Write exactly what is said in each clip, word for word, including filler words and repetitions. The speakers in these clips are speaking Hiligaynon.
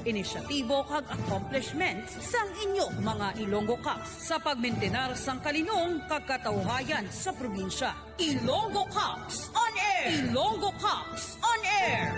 inisyatibo kag accomplishments sang inyo mga Ilonggo Cops sa pagmintinar sang kalinong kag katawhayan sa probinsya. Ilonggo Cops on Air! Ilonggo Cops on Air!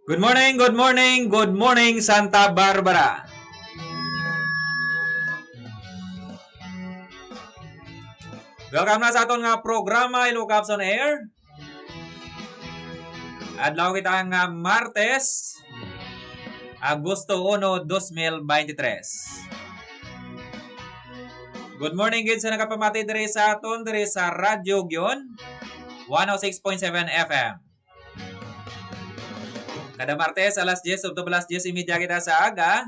Good morning, good morning, good morning, Santa Barbara. Welcome na sa aton nga programa, Ilocos on Air. Adlaw kita nga Martes, Agosto uno, dos mil veintitrés. Good morning gid sa nagapamati diri sa aton, diri sa Radyo Gion, one oh six point seven F M. Kada Martes, alas diyes, tubtob alas diyes y media kita sa aga.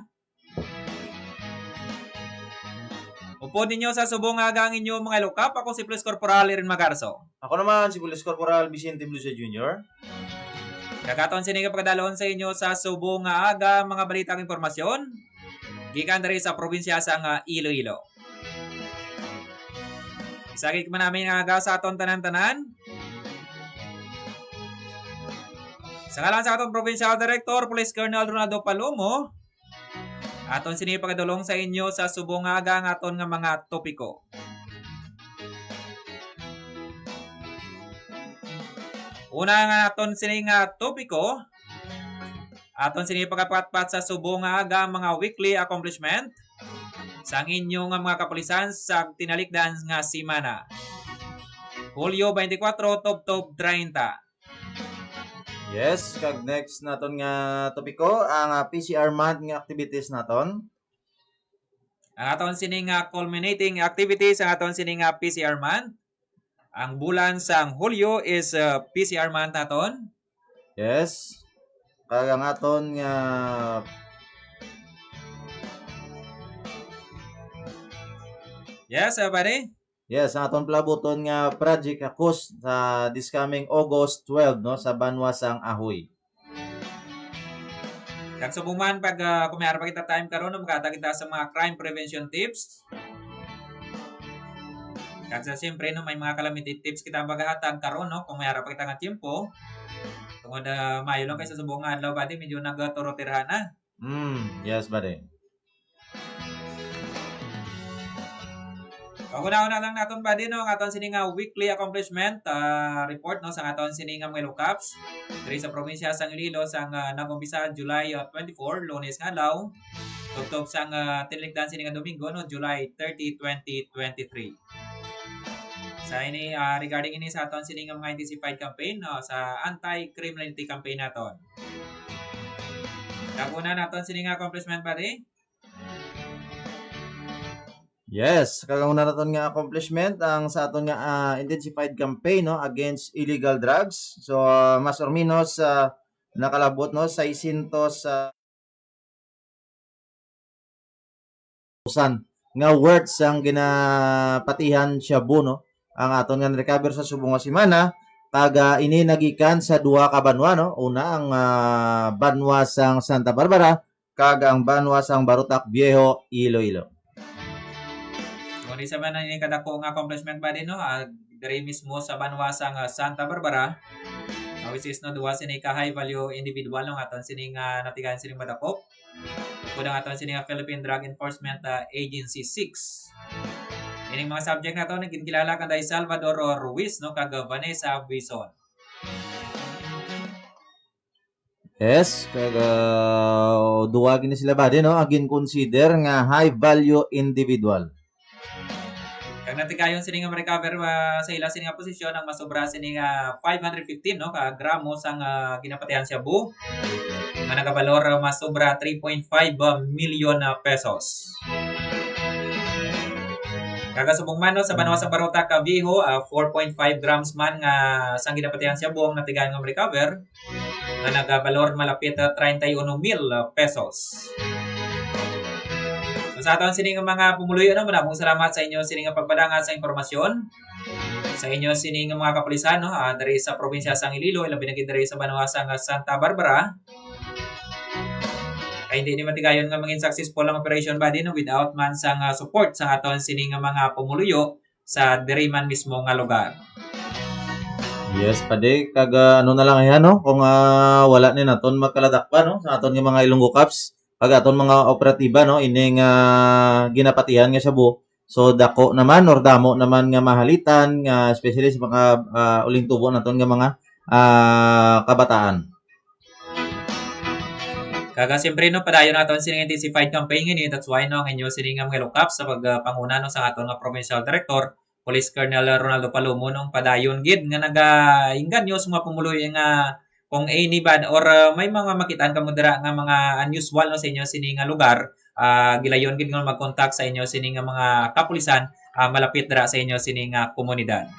Upod ninyo sa subong nga aga ang inyo mga ilukap, ako si Police Corporal Irin Magarso. Ako naman, si Police Corporal Vicente Blusa Junior. Kag aton sini nga pagkadalon sa inyo sa subong nga aga, mga balita ug impormasyon gikan diri sa probinsya sang, ah, Iloilo. Isa gid man namin nga aga sa aton tanan-tanan. Sa ngalan sa aton Provincial Director, Police Colonel Ronaldo Palomo, aton sini pagadulong sa inyo sa subong nga aga ang aton nga mga topiko. Una nga aton sini nga topiko, aton sini pagapatpat sa subong nga aga ang mga weekly accomplishment sang inyo nga mga kapulisan sa tinalikdan nga semana. Hulyo twenty-four, tubtob treinta. Yes, kag next naton nga topiko, ang, ah, P C R month nga activities naton. Ang aton sini nga culminating activities, ang aton sini nga P C R month. Ang bulan sang Hulyo is, uh, P C R month naton. Yes. Kag ang aton nga Yes, uh, pare. Yes, ang aton palabuton nga Project Akos sa this coming August twelve, no, sa banwa sang Ahoy. Kag subong man, pag, ah, kung may ara pa kita time karon, no, makatag kita sa mga crime prevention tips. Kag sa, siyempre, no, may mga calamity tips kita magahatag karon, no, kung may ara pa kita nga tiyempo. Tungod, ah, maayo lang kay sa subong nga adlaw, buddy, medyo nagaturotirhan na. Mm, yes, buddy. Pag-una-una lang naton, buddy, no, ang aton sini nga weekly accomplishment, ah, report, no, sa aton sini nga mga Ilocos diri sa probinsya sang Iloilo, sang, ah, nag-umpisa July, ah, twenty-four, Lunes nga adlaw, tubtob sang, ah, tinalikdan sini nga Domingo, no, July thirty, twenty twenty-three. Sa ini, ah, regarding ini sa aton sini nga mga intensified campaign, no, sa anti-criminality campaign naton. Kag una naton sini nga accomplishment, buddy. Yes, kag ang una naton nga accomplishment ang sa aton nga, ah, intensified campaign, no, against illegal drugs. So, ah, mas or menos, ah, nakalabot, no, seiscientos, ah, thousand nga worth sang ginapatihan shabu, no, ang aton nga na-recover sa subong nga semana, kag, ah, ini nagikan sa duha ka banwa, no. Una, ang, ah, banwa sang Santa Barbara, kag ang banwa sang Barotac Viejo, Iloilo. Kung isa man ang kadako nga accomplishment ba din, no? Ah, diri mismo sa banwa sang, ah, Santa Barbara, ah, which is, no, duha sini ka high value individual, no, nga aton sining, ah, natigayon sining madakop. Bukod ang aton sining, ah, Philippine Drug Enforcement, ah, Agency six. Ining mga subject na to, nagkilala kay Salvador Ruiz, no, kag, ah, Vanessa Bison. Yes, kag, ah, duwa gini sila ba din, no? Ang gin-consider nga high value individual. Kag natigayon sini nga ma-recover, ah, sa ila sini nga posisyon ang masobra sini nga five hundred fifteen, no, ka gramo sang, ah, ginapatihan shabu nga nagabalor, ah, masobra three point five million, ah, pesos. Kag subong man, no, sa banwa sa Barotac, ah, Viejo, ah, four point five grams man nga sang ginapatihan shabu ang natigayon nga ma-recover, nga nagabalor malapit, ah, treinta y uno mil pesos. So, sa aton sini nga mga pumuluyo, no, madamong salamat sa inyo sini nga pagpadangat sa impormasyon. Sa inyo sini nga mga kapulisan, no, ah, diri sa probinsya sang Iloilo, ilabi na gid diri sa banwa sang Santa Barbara. Kay hindi ni matigayon nga mangin successful ang operation ba din, no, without man sang, ah, support sa aton sini nga mga pumuluyo sa diri man mismo nga lugar. Yes, padi. Kag, ah, ano na lang yan, no? Kung, ah, wala ni naton magkaladakpan, no? Sa aton nga mga Ilonggo Cops, pag aton mga operatiba, no? Ining, ah, ginapatihan nga shabu. So, dako naman or damo naman nga mahalitan, nga especially sa mga, ah, uling tubo naton nga mga, ah, kabataan. Kaga, siyempre, no, padayon naton sining intensified campaign ngini. That's why, no, ang inyo sining nga mga Ilonggo Cops sa pag, ah, panguna, no, sa aton nga provincial director, Police Colonel Ronaldo Palomo, no, padayon gid nga nagainganyo sa mga pumuluyo nga kung any bad or, ah, may mga makitaan kamo dira nga mga unusual, no, sa inyo sini nga lugar, ah, gilayon gid nga mag-contact sa inyo sini nga mga kapulisan, ah, malapit dira sa inyo sini nga komunidad.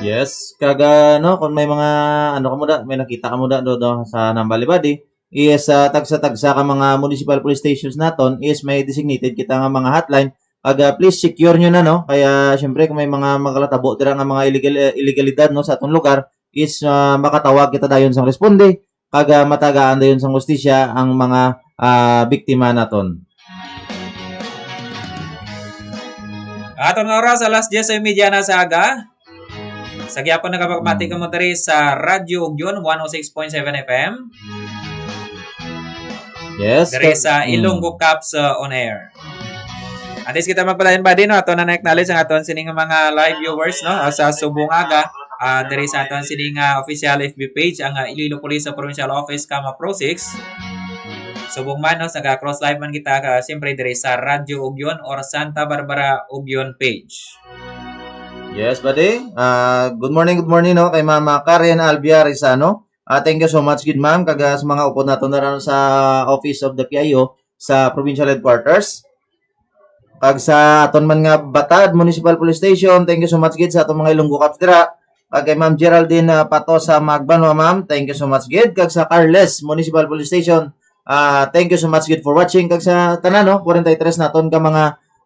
Yes, kaga, no, kung may mga, ano, kamo da, may nakita kamo da, do, do, sa Namba Libadi, is, ah, tagsa-tagsa ka mga municipal police stations naton is may designated kita nga mga hotline. Kaga, please secure nyo na, no? Kaya, syempre, kung may mga maglatabo dira nga mga illegal, eh, illegalidad, no, sa aton lugar, is, ah, makatawag kita dayon sang responde, kaga matagaan dayon sang hustisya ang mga, ah, biktima naton. Aton nga oras, alas diyes y media na sa aga. Sa gihapon, nagapamati kamo diri sa Radyo Ugyon, one oh six point seven F M. Yes, Diri kag-, sa mm. Ilonggo Cops, uh, on Air. Antes kita magpadayon ba din, no? Ato na na-acknowledge ang aton sining mga live viewers, no? Ah, sa subong aga, ah, diri sa aton sining, ah, official F B page, ang, ah, Iloilo Police sa Provincial Office, kama Pro six. Subong man, no, sa ga-cross live man kita, ka, siyempre, diri sa Radyo Ugyon or Santa Barbara Ugyon page. Yes, buddy. Ah, good morning, good morning, no, kay Ma'am, ah, Karen Albia Rizano. Ah, thank you so much gid, ma'am, kag, ah, sa mga upod nato na ron sa Office of the P I O sa Provincial Headquarters. Kag sa aton man nga Batad Municipal Police Station, thank you so much gid sa aton mga Ilonggo Cops dira. Kag kay Ma'am Geraldine, ah, Pato sa Magbanwa, ma'am, thank you so much gid. Kag sa Carles Municipal Police Station, ah, thank you so much gid for watching. Kag sa tanan, no, forty-three naton ka mga,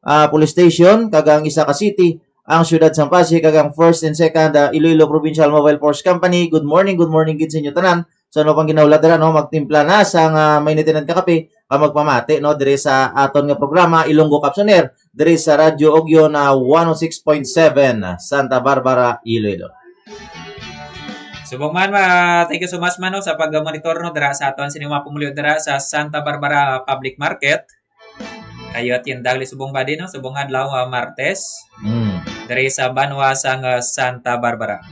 ah, police station, kag ang isa ka city, ang siyudad sang Passi, kag ang first and second, ah, Iloilo Provincial Mobile Force Company. Good morning, good morning gid sa inyo tanan. So, ano pang ginahulad dira, no? Magtimpla na sang, ah, mainit-init nga kape, kag magpamati, no, diri sa aton nga programa, Ilonggo Cops on Air, diri sa Radyo Ugyon, ah, one oh six point seven, Santa Barbara, Iloilo. Subong man, ah, thank you so much man, no, sa pag-monitor, no, dira sa aton sining mga pumuluyo dira sa Santa Barbara Public Market. Kayo at yung dagli subong ba din, no? Subong adlaw, ah, Martes. Mm. Diri sa banwa sang, ah, Santa Barbara.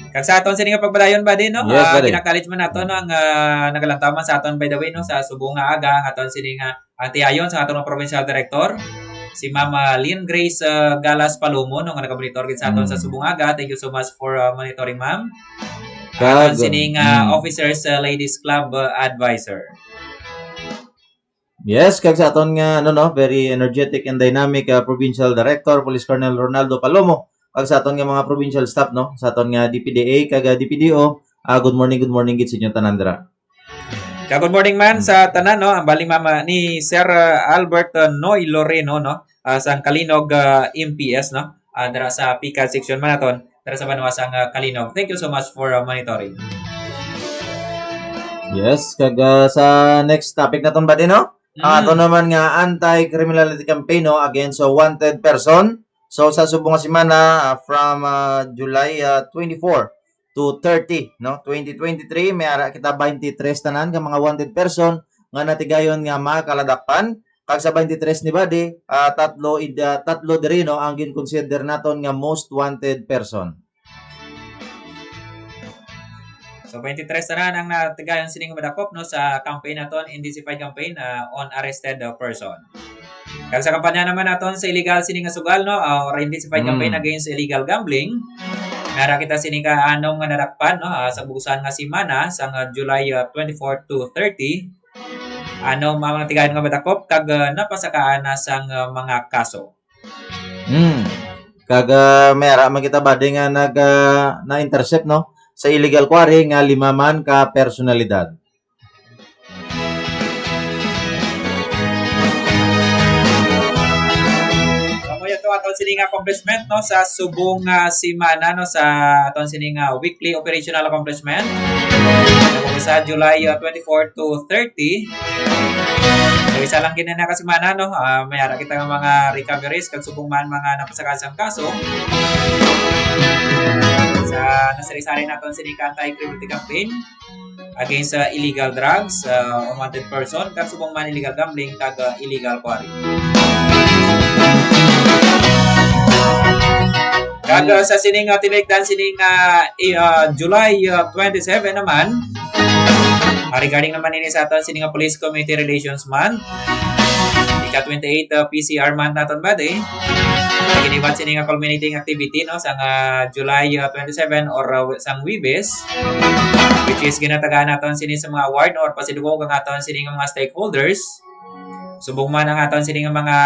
Kag sa aton sini nga pagpadayon ba din, no? Yes, ah, buddy. Kina-acknowledge man nato, no, ang, ah, nagalantaw man sa aton, by the way, no, sa subong nga aga, ang aton sini nga, ang tiayon sa aton nga provincial director, si Ma'am, ah, Lynn Grace, ah, Galas Palomo, no, nga nagamonitor gid sa aton sa Mm. subong aga. Thank you so much for, ah, monitoring, ma'am. Kag, Aton sini nga mm. Officers, ah, Ladies Club, ah, Advisor. Yes, kag sa aton nga, ano, no, very energetic and dynamic, ah, Provincial Director, Police Colonel Ronaldo Palomo, kag sa aton nga mga provincial staff, no, sa aton nga D P D A kag, ah, D P D O, ah, good morning, good morning gid sa inyo tanan dira. Kag good morning man Mm. sa tanan, no, ang bali mama ni Sir, ah, Albert, ah, Noy Loreno, no, ah, sang Calinog, ah, M P S, no, ah, dira sa Picad section man naton, dira sa banwa sang, ah, Calinog. Thank you so much for, ah, monitoring. Yes, kag, ah, sa next topic naton, buddy, no? Ang Mm. ato naman nga anti-criminality campaign, no, against sa wanted person. So, sa subong nga semana, ah, from, ah, July, ah, twenty-four to thirty, no, twenty twenty-three, may ara kita twenty-three tanan ka mga wanted person nga natigayon nga makaladakpan. Kag sa twenty-three ni, buddy, ah, tatlo id-, ah, tatlo diri, no, ang gin-consider naton nga most wanted person. So, twenty-three tanan ang natigayon sini nga madakop, no, sa campaign naton, intensified campaign, ah, on arrested, uh, person. Kag sa kampanya naman naton sa illegal sini nga sugal, no, ah, or intensified Mm. campaign against illegal gambling, may ara kita sini ka anom nga nadakpan, no, ah, sa busan nga semana, sang, ah, July, ah, twenty-four to thirty. Anom ang natigayon nga madakop kag, ah, napasakaan na sang, ah, mga kaso. Hmm. Kag, ah, may ara man kita, buddy, nga nag, ah, na-intercept, no, sa illegal quarry nga lima man ka personalidad. Amo to aton sini nga accomplishment, no, sa subong nga semana, no, sa aton sini nga weekly operational accomplishment. Sa July, uh, twenty-four to thirty. So, isa lang gid na ka semana, no? Ah, may ara kita nga mga recoveries kag subong man mga napasakaan sang kaso sa nasari-sari naton sini ka anti-criminality campaign against sa illegal drugs, uh, unwanted person, kag subong man illegal gambling, kag, uh, illegal quarry. Kag, uh, sa sining, uh, tinikdan sining, uh, i-, uh, July, uh, twenty-seven naman, uh, regarding naman ini sa aton sining, uh, Police Community Relations Month, ika twenty-eight, uh, P C R month naton, buddy. Ginibat sini nga culminating activity, no, sang, uh, July, uh, twenty-seven or, uh, sang Webes, which is ginatagaan naton sini sa mga award or pasidungog ang aton sini nga mga stakeholders. Subong man ang aton sini nga mga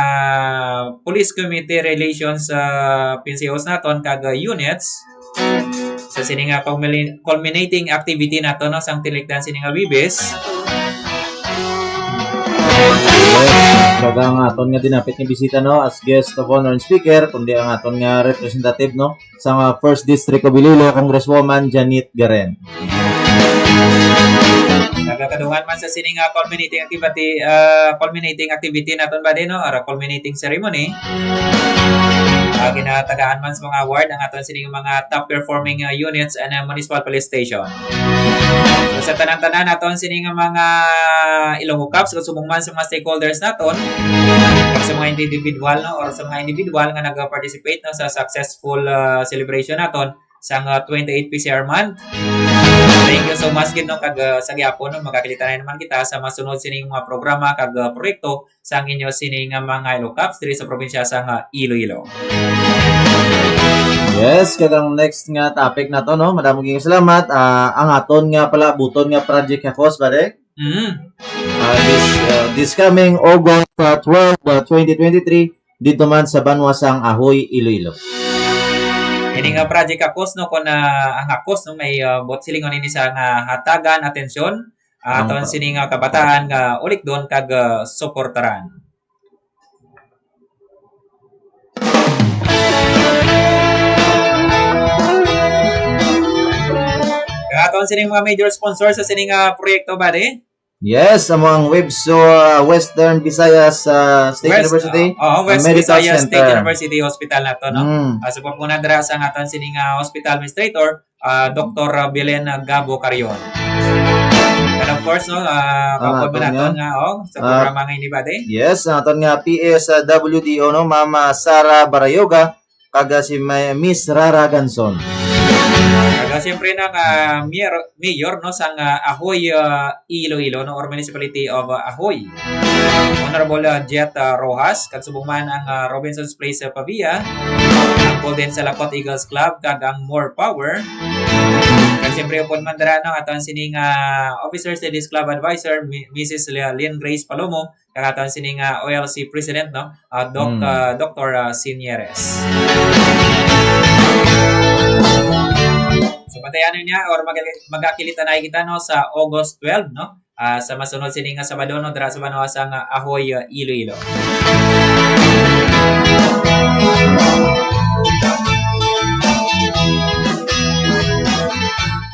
police community relations, uh, P C Os naton kag, uh, units. Sa sini nga culmina-, culminating activity nato, no, sang tinikdan sini nga Webes. Yes. Kag ang aton nga dinapit nga bisita, no, as guest of honor and speaker, kundi ang aton nga representative, no, sa nga First District of Iloilo, Congresswoman Janet Garen. Nagakadungan man sa sini nga culminating activity, ah, culminating activity naton ba din, no? Or culminating ceremony. Ah, ginatagaan man sa mga award ang aton sining mga top performing, uh, units and, uh, municipal police station. So, sa tanan-tanan naton sining mga Ilonggo Cops, kung subong man sa mga stakeholders naton, kag sa mga individual, no, or sa mga individual nga nag-participate, no, sa successful, uh, celebration naton sang, uh, twenty-eight P C R month. Thank you so much gid, no, kag, uh, sa gihapon, no, magakilita na naman kita sa masunod sining mga programa kag, uh, proyekto sang inyo sini nga mga Ilonggo Cops diri sa probinsya sang Iloilo. Yes, kag ang next nga topic nato, no? Madamo gyud salamat. Ah, ang aton nga palabuton nga Project Hakos, pare. Mm. Ah, this, ah, this coming August, ah, twelve, ah, twenty twenty-three, dito man sa banwa sang Ahoy, Iloilo. Ini nga Project Hakos, no, kung, ah, ang Hakos, no, may, ah, buot silingon ini sa nga hatagan atensyon, ah, aton sini nga kabataan nga ulikdon kag, ah, suportaran. Ang aton sining mga major sponsor sa sining, ah, proyekto, buddy? Yes, amo ang Webso, ah, Western Visayas, ah, State University, ah, West Visayas State University Hospital nato, no? Mm. Ah, sa pagpuna dira sa aton sining, ah, hospital administrator, ah, Doktor Belen Gabo Carion. And of course, no, ah, ang kaupod man aton nga, oh, sa programa nga ini, buddy. Yes, ang aton nga P S W D O, no, Ma'am, ah, Sara Barayoga, kag, ah, si Ma-, Miss Rara Ganson. Kag, ah, siyempre na, ah, mayor, mayor, no, sang, ah, Ahoy, ah, Iloilo, no, or Municipality of, ah, Ahoy. Honorable, ah, Jet, ah, Rojas, kag subong man ang, ah, Robinson's Place, ah, Pavia, ang Golden Salakot Eagles Club, kag ang More Power. Kag siyempre, upod man dira, no, aton sining, ah, Officer Studies Club Advisor, Mi-, Missus Lia-, Lynn Grace Palomo, kag aton sining, ah, O L C President, no, ah, Doc, ah, Doktor, ah, Sinieres. So, bantayan niya or mag-, magakilita na kita, no, sa August twelve, no? Ah, sa masunod sini nga Sabado, no, dira sa banwa sang Ahoy, ah, Iloilo.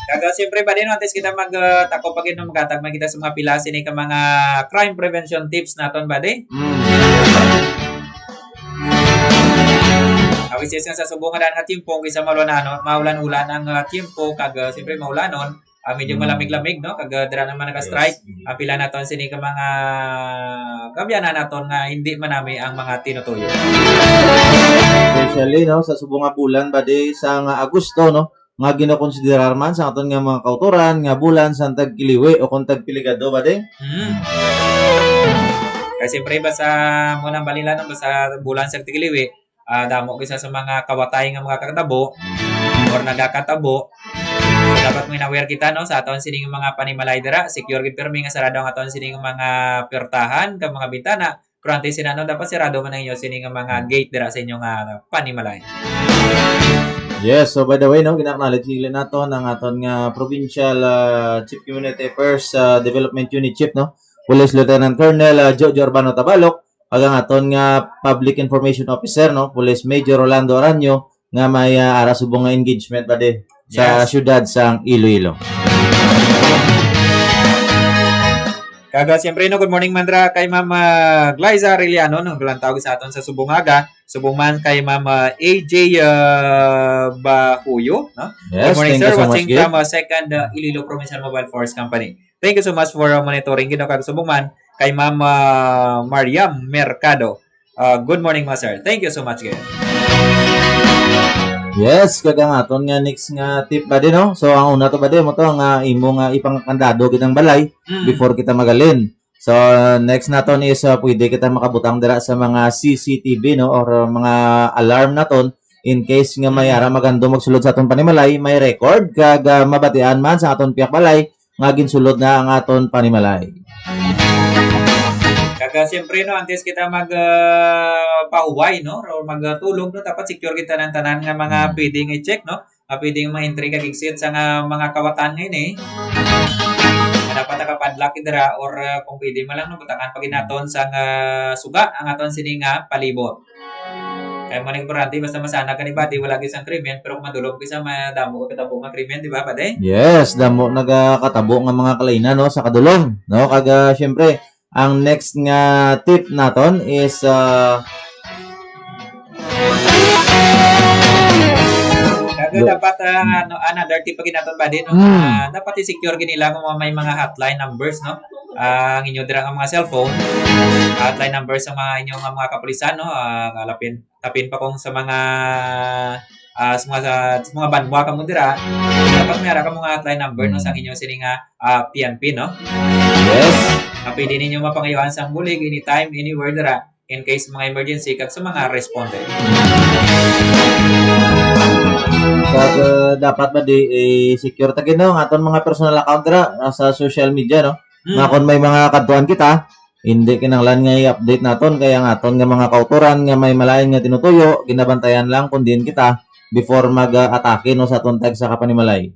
Kag, Siyempre, buddy, no, antes kita mag, ah, tako pa gid, no, maghatag man kita sa mga pila sini ka mga crime prevention tips naton, buddy. Mm. Ah, which is nga sa subong nga daan nga tiyempo, kaysa maulan-, ano, maulan-ulan ang, ah, tiyempo, kag, ah, siyempre, maulanon, ah, medyo Mm. malamig-lamig, no? Kag, ah, dira naman naka-strike. Yes. Mm. Ang pila naton sini ka mga kaabyanan naton nga hindi manami ang mga tinutuyo. Especially, no, sa subong nga bulan, buddy, sa nga Agosto, no, nga ginakonsiderar man sa aton nga mga kautoran nga bulan sa tagkiliwi o kung tagpiligado, buddy? Hmm. Kay siyempre, basta mo nang balila, no, basta bulan sa tagkiliwi, ah, damo kisa sa mga kawatay nga mga kakatabo or nagakatabo. So, dapat may aware kita, no, sa aton sining mga panimalay dira. Secure gid pirmi nga sarado ang aton sining mga pwertahan kag mga bintana. Pero antes sina, no, dapat sirado man ang inyo sini nga mga gate dira sa inyo nga panimalay. Yes, so by the way, no, gina-acknowledge nila naton ang aton nga provincial, ah, Chief Community Affairs, ah, Development Unit Chief, no, Police Lieutenant Colonel, ah, Jojo Urbano Tabalok, kag ang aton nga Public Information Officer, no, Police Major Rolando Aranyo, nga may, ah, ara subong nga engagement, buddy, sa Yes. syudad sang Iloilo. Kag, ah, siyempre, no, good morning man dira kay Ma'am, ah, Glyza Arellano, no, naglantaw sa aton sa subong nga aga. Subong man kay Ma'am, ah, A J, ah, Bahuyo, no? Yes, Good morning, thank sir. you so much, Watching Gid. from, ah, Second, ah, Iloilo Provincial Mobile Force Company. Thank you so much for, ah, monitoring, gid, no, kag subong man kay Ma'am, ah, Mariam Mercado. Ah, good morning, ma, sir. Thank you so much, gid. Yes, kag ang aton nga next nga tip, buddy, no? So, ang una to, buddy, mo to nga imo nga ipangkandado gid ang balay Mm. before kita magalin. So, next naton is, uh, pwede kita makabutang dira sa mga C C T V, no, or, uh, mga alarm naton in case nga may Mm. ara magando magsulod sa aton panimalay, may record kag, uh, mabatian man sa aton pihak balay nga ginsulod na ang aton panimalay. Kag, uh, siyempre, no, antes kita mag, uh, pahuway, no, or magtulog, no, dapat secure kita ng tanan nga mga Mm. pwedeng i-check, no? Nga pwedeng ma-entry kag exit sa nga mga kawatan nga ini. Nga dapat naka-padlock dira or, uh, kung pwede man lang, no, butangan pa gid naton sang, uh, suga ang aton sini nga palibot. Kay mo importante, basta masanag ka ni bati, wala gid sang krimen, pero kung madulom ka sa madamo ka katabo nga krimen, di ba, pade? Yes, damo nagakatabo nga mga kalaina, no, sa kadulom, no? Kag, ah, syempre, ang next nga tip naton is, ah, Kaga Yo- dapat, ah, ano, another tip pa gid naton, buddy, no? Hmm. Ah, dapat i-secure gid nila kung may mga hotline numbers, no? Ah, ang inyo dira nga mga cellphone, hotline numbers sa mga inyo nga mga kapulisan, no? Ah, alapin, tapin pa kung sa mga, ah, sa mga, sa, sa mga banwa kamo dira, dapat may ara ka mga hotline number, no, sa inyo sini nga, ah, P N P, no? Yes. Nga pwede ninyo mapangayuan sang bulig anytime, anywhere dira, in case mga emergency kag sa mga respondent. Kag, ah, dapat ba di i-secure ta gid, no, ang aton mga personal account dira, ah, sa social media, no? Hmm. Nga kung may mga kadtuan kita, hindi kinahanglan nga i-update naton, kay ang aton nga mga kautoran nga may malain nga tinutuyo, ginabantayan lang kung diin kita before mag, ah, atake, no, sa aton tagsa ka panimalay.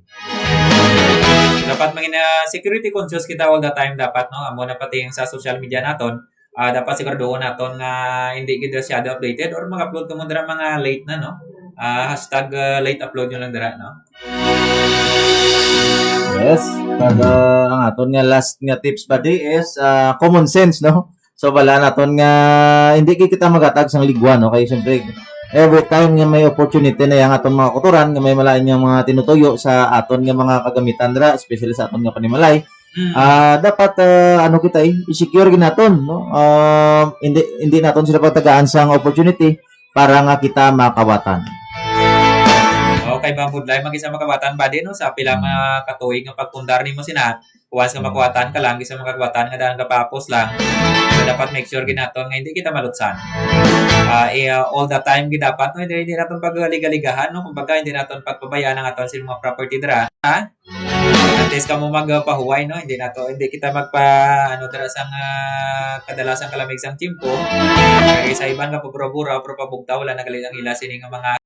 Dapat mangin-, ah, security conscious kita all the time dapat, no? Amo na pati yung sa social media naton. Ah, dapat siguraduhon naton nga hindi gid masyado updated or mag-upload kamo dira mga late na, no? Ah, hashtag, ah, late upload nyo lang dira, no? Yes. Kag, ah, ang aton nga last nga tips, buddy, is, ah, common sense, no? So, bala naton nga hindi gid kita maghatag sang ligwa, no? Kay siyempre, every time nga may opportunity na yang aton mga kautoran nga may malain nga mga tinutuyo sa aton nga mga kagamitan dira, especially sa aton nga panimalay, Mm. ah, dapat, ah, ano kita, eh, i-secure gid naton, no? Ah, hindi, hindi naton sila pagtagaan sang opportunity para nga kita makawatan. Okay, ba, budlay man gid sa makawatan, buddy, no? Sa pila Mm. mga katuig nga pagpundar nimo sina, once nga Mm. makawatan ka lang, gid sa mga kawatan nga daan ka papos lang, so dapat make sure gid naton nga hindi kita malutsan. Ah, eh, ah, all the time gid dapat, no? Hindi, hindi naton pagligaligahan, no? Kumbaga, hindi naton pagpabayaan ang aton sa mga property dira, ha? At least kamo magpahuway, no? Hindi na to, hindi kita magpa, ano, dira sang, ah, kadalasang kalamig sang tiyempo. Kay sa iban nga pabura-bura, pero pabugtaw, wala na gali ang ila sini nga mga